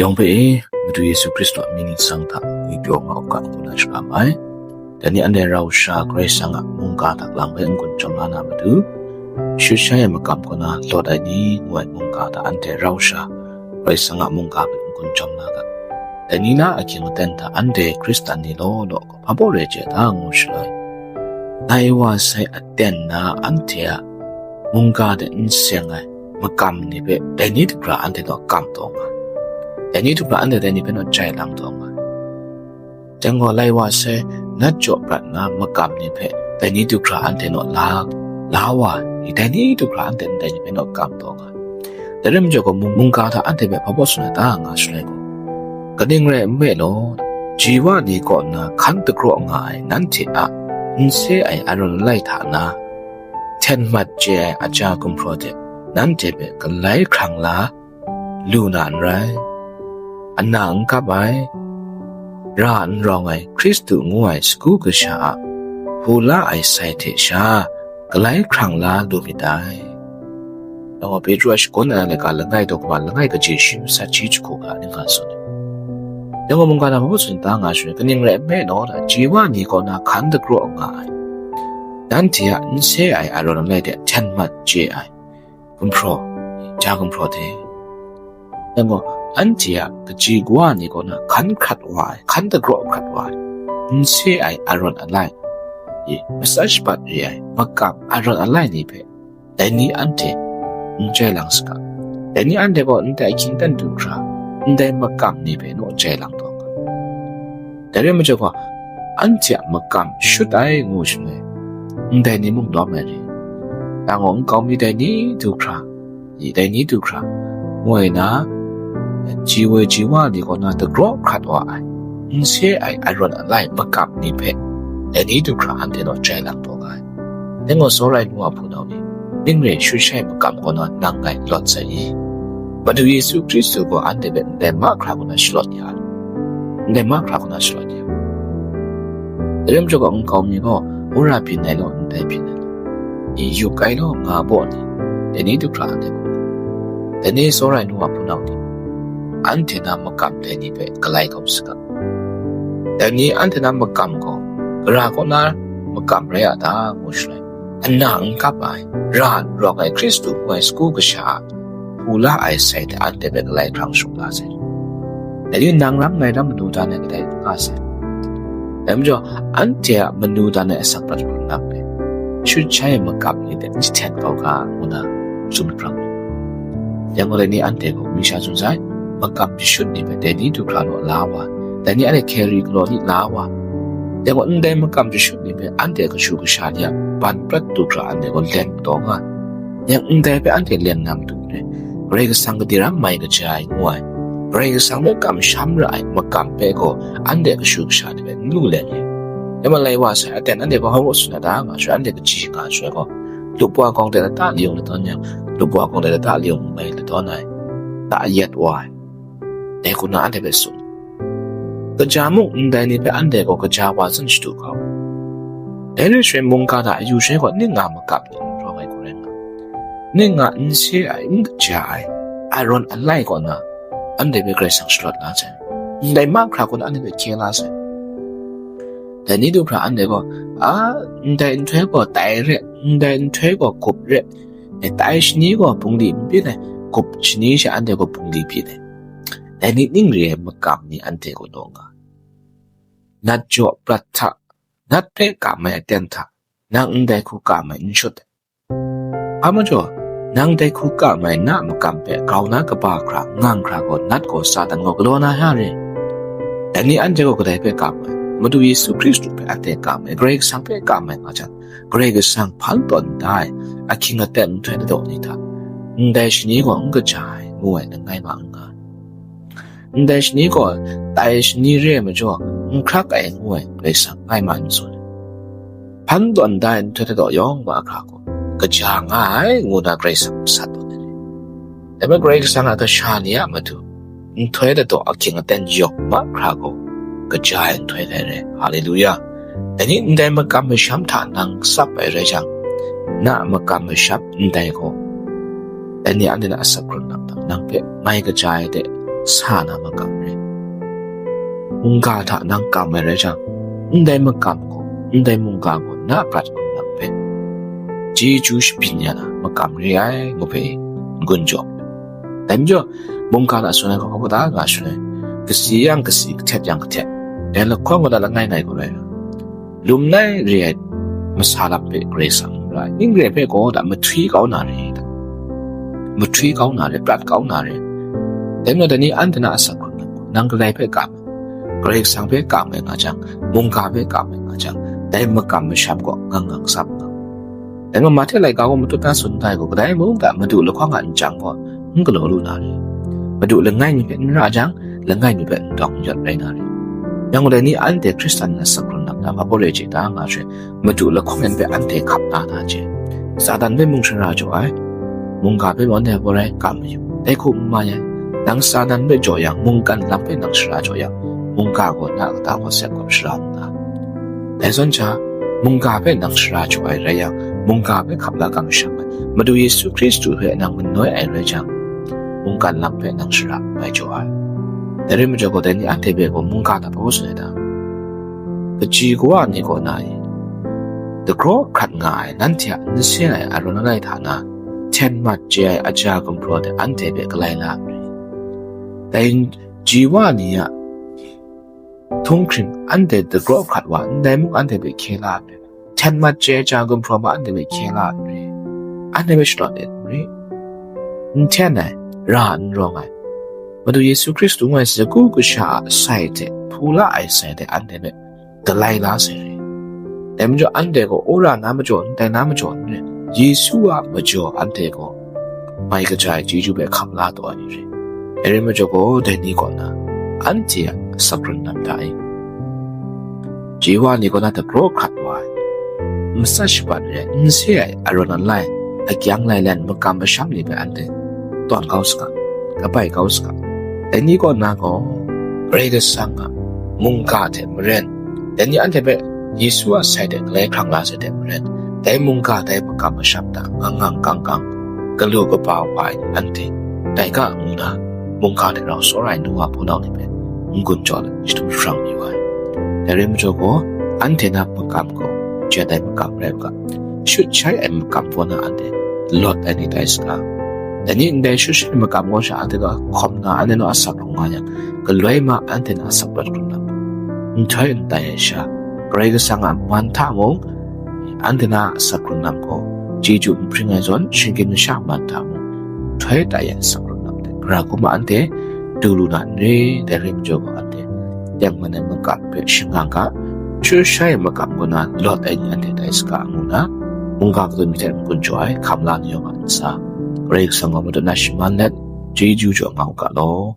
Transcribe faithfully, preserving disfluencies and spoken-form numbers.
Yawng hpe e, Madu Yesu Hkristu a mying ningsang hta ngwi pyaw nga u ga, ngu na shara ma ai. Dai ni anhte rau sha Karai Kasang a mungga hta lang hpe n-gun chyawm la na matu, shut shai ai makam kaw na lawt ai ni ngu ai mungga hta anhte rau sha Karai Kasang a mungga hpe n-gun chyawm la ga. Dai ni na ahkying aten hta anhte Hkristan ni law law gaw, hpa baw re chye ta ngu shaloi, lai wa sai aten na anhte a mungga de n seng ai makam ni hpe dai ni du hkra anhte naw kam taw nga ai. Dai ni du hkra anhte dai ni hpe naw jai lang taw nga ai. Dai gaw, lai wa sai nat jaw prat na makam ni hpe dai ni du hkra anhte naw la, la wa ai, dai ni du hkra anhte dai ni hpe naw kam taw nga ai. Dai rai majaw gaw, mung-, mungga hta anhte hpe hpa baw tsun ai ta nga shaloi gaw, kaning rai nme law, ji wa ni kaw na hkan dagraw nga ai nanhte a n se ai aron alai hta na, hten mat chye ai aja gumhpraw de nanhte hpe galai hkrang la lu na n rai. Ana n kap ai, ra n rawng ai Hkristu ngu ai sagu kasha a hpu la ai sai hte sha, galai hkrang la lu myit dai. Dai gaw, Petru a shagun ai laika langai daw kaba langai kaji shi matsat shi jahku ga ning nga tsun ai. Dai gaw, mungga na hpa baw tsun ta nga shaloi, kaning rai nme law, ji wa ni kaw na hkan dagraw nga ai, nanhte a n se ai aron alai de hten mat chye ai gumhpraw, ja gumhpraw de. Dai gaw, anhte a kaji kawa ni kaw na hkan hkrat wa ai, hkan dagraw hkrat wa ai, n se ai aron alai, i, matsat shabat re ai makam aron alai ni hpe, dai ni anhte n jai lang saga. Dai ni anhte gaw ndai ahkying aten du hkra, ndai makam ni hpe naw jai lang taw nga. Dai rai majaw gaw, anhte a makam shut ai ngu shaloi, ndai ni mung lawm ai re. Dai gaw, nkau mi dai ni du hkra, i, dai ni du hkra, ngu ai na, ji woi ji wa ni kaw na dagraw hkrat wa ai, n se ai aron alai makam ni hpe, dai ni du hkra anhte naw jai lang taw nga ai. Dai gaw, tsawra ai nu wa hpunau ni, ning re shut shai makam kaw na nang ngai lawt sai i? Madu Yesu Hkristu gaw anhte hpe ndai mahkra kaw na shalawt ya ai. Ndai mahkra kaw na shalawt ya ai. Dai rai majaw gaw, nkau mi gaw, wora byin ai law, ndai byin ai law, i, yup ai law, nga baw ni, dai ni du hkra anhte gaw, dai ni tsawra ai nu wa hpunau ni, anhte na makam dai ni hpe galai kau saga. Dai ni anhte na makam gaw, gara kaw na makam rai a ta, ngu shaloi, ana n kap ai, ra n rawng ai Hkristu ngu ai sagu kasha a hpu la ai sai hte anhte hpe galai hkrang shung la sai. Dai ni nang ram ngai ram manu dan ai kadai n nga sai. Dai majaw, anhte a manu dan ai asak prat hkrung nang hpe, shut shai ai makam ni hte n jahten kau ga, ngu na tsun hprang ai. Yang gaw, dai ni anhte gaw mi sha tsun sai, makam jashut ni hpe dai ni du hkra naw la wa, dai ni anhte hkye ri galaw ni la wa. Yang gaw, ndai makam jashut ni hpe anhte kashu kasha ni a ban prat du hkra anhte gaw len kataw nga. Yang ndai hpe anhte len na matu re, Karai Kasang gade ram mai kaja ai ngu ai, Karai Kasang hpe kamsham ra ai makam hpe gaw anhte kashu kasha ni hpe n lu len re. Dai ma lai wa sai, aten anhte gaw hpa baw tsun ai ta nga shaloi, anhte kaji nga shaloi gaw, lupwa gawng de lata liyung ladawn yang, lupwa gawng de lata liyung mai ladawn ai, ta yet wa ai, dai hku na anhte hpe tsun. Kaja mung ndai ni hpe anhte gaw kaja wa tsun shadu kau. Dai rai shaloi, mungga hta ayu shaloi gaw, ning nga makam ni n rawng ai hku rai nga, ning nga n se ai, n kaja ai aron alai kaw na, anhte hpe Karai Kasang shalawt la sai. Ndai mahkra kaw na anhte hpe hkye la sai. Dai ni du hkra anhte gaw, a, ndai nhtoi gaw tai re, ndai nhtoi gaw gup re, e, tai shani gaw bungli n byin ai, gup shani sha anhte gaw bungli byin ai. Dai ni ning re ai makam ni anhte gaw naw nga. Nat jaw prat hta, nat hpe kam ai aten hta, nang ndai hku kam ai n shut ai. A majaw, nang dai hku kam ai na a makam hpe grau na kaba hkra, ngang hkra gaw, nat gaw, Satan gaw galaw na ya re. Dai ni anhte gaw kadai hpe kam ai? Madu Yesu Hkristu hpe anhte kam ai, Karai Kasang hpe kam ai nga jang, Karai Kasang hpan tawn da ai ahkying aten nhtoi ladaw ni hta, ndai shani gaw n kaja ai, ngu ai langai ma n nga ai. Ndai shani gaw tai shani re ai majaw, n hkrak ai ngu ai Karai Kasang ngai ma n tsun ai. Hpan tawn da ai nhtoi ladaw yawng wa hkra gaw, kaja nga ai ngu na Karai Kasang masat tawn ai re. Dai majaw Karai Kasang a kasha ni a matu, nhtoi ladaw ahkying aten yawng wa hkra gaw, kaja ai nhtoi rai re. Haleluya! Dai ni ndai makam masham hta nang tsap ai rai jang, na a makam masham ndai gaw, dai ni anhte na asak hkrun lam hta nang hpe mai kaja ai de, sa na makam re. Mungga hta nang kam ai rai jang, ndai makam gaw, ndai mungga gaw na prat hkrunak hpe chyeju shabyin ya na makam re ai, ngu hpe n-gun jaw. Dai majaw, mungga hta tsun ai hkawhkam hta nga shaloi, kasi yang kasi, kahtet yang kahtet, dai lahkawng kaw na langai ngai gaw rai, lum lai re ai masa lam hpe Karai Kasang n ra ai. Ning re ai hpe gaw da mahtwi kau na re da, mahtwi kau na re, prat kau na re. Dai majaw dai ni anhte na asak hkrung ai, nang kadai hpe kam ai, Karai Kasang hpe kam ai nga jang, mungga hpe kam ai nga jang, dai makam masham gaw ngang ngang tsap nga. Dai majaw Mahte laika gaw matut na tsun ai gaw, kadai mung hta Madu lahkawng a nchyang gaw n galaw lu na re. Madu langai mi hpe n ra jang, langai mi hpe n dawng n yawt rai na re. Yang gaw dai ni anhte Hkristan na asak hkrung lam hta hpa baw re chye ta nga shaloi, Madu lahkawng yan hpe anhte hkap la na hte, Satan hpe mung shara jaw ai, mungga hpe maw ndai hpaw rai kam mayu, dai hku n mai ai. Nang Satan hpe jaw yang, mungkan lam hpe nang shara jaw yang, mungga gaw na kata gaw sep gawp shara n nga. Dai zawn sha, mungga hpe nang shara jaw ai rai yang, mungga hpe hkap la kamsham ai, Madu Yesu Hkristu hpe nang manoi ai rai jang, mungkan lam hpe nang shara n mai jaw ai. Dai rai majaw gaw, dai ni anhte hpe gaw mungga hta hpa tsun ai ta? Kaji kawa ni kaw na i, dagraw hkrat nga ai, nanhte a n se ai arawn alai hta na, hten mat chye ai aja gumhpraw de anhte hpe galai la n ri. Dai ji wa ni a htunghkring anhte dagraw hkrat wa ndai mung anhte hpe hkye la n ri. Hten mat chye ai aja gumhpraw ma anhte hpe hkye la n ri. Anhte hpe shadawn e n ri. N hten ai, ra n rawng ai, Madu Yesu Hkristu ngu ai sagu kasha a sai hte, hpu la ai sai hte anhte hpe galai la sai re. Dai majaw anhte gaw wora na majaw n, tai na majaw n re, Yesu a majaw anhte gaw mai kaja ai chyeju hpe hkam la taw ai ni re. Dai rai majaw gaw, dai ni kaw na anhte a asak hkrung lam hta e, ji wa ni kaw na dagraw hkrat wa ai, matsat shabat re ai, n se ai arawn alai, akyang lailen makam masham ni hpe anhte tawn kau saga, kabai kau saga. Dai ni kaw na gaw Karai Kasang a mungga hte maren, dai ni anhte hpe Yesu a sai hte galai hkrang la sai hte maren, dai mungga dai makam masham hta ngang ngang kang kang, galu kaba wa ai ni anhte tai ga ngu na, mungga hte rau tsawra ai nu wa hpunau ni hpe n-gun jaw let, shadum jahprang mayu ai. Dai rai majaw gaw, anhte na makam gaw, jet ai makam rai u ga, shut shai ai makam gaw na anhte lawt ai ni tai saga. Dai ni ndai shut shai ai makam gaw sha anhte gaw hkawm na, anhte naw asak hkrung nga yang, galoi ma anhte na asak lawt hkrung lam, nhtoi n tai ai sha, Karai Kasang a man hta mung, anhte na asak hkrung lam gaw chyeju n hpring ai zawn, shinggyim masha man hta mung, nhtoi tai ai asak hkrung lam hte, gara hku ma anhte du lu na n re. Dai rai majaw gaw, anhte tengman ai makam hpe shangang ga, shut shai ai makam gaw na lawt ai ni anhte tai saga ngu na, mungga kadu mi hte n-gun jaw ai, hkam la ni yawng a ntsa, Karai Kasang gaw matut na shaman let, chyeju jaw nga u ga law.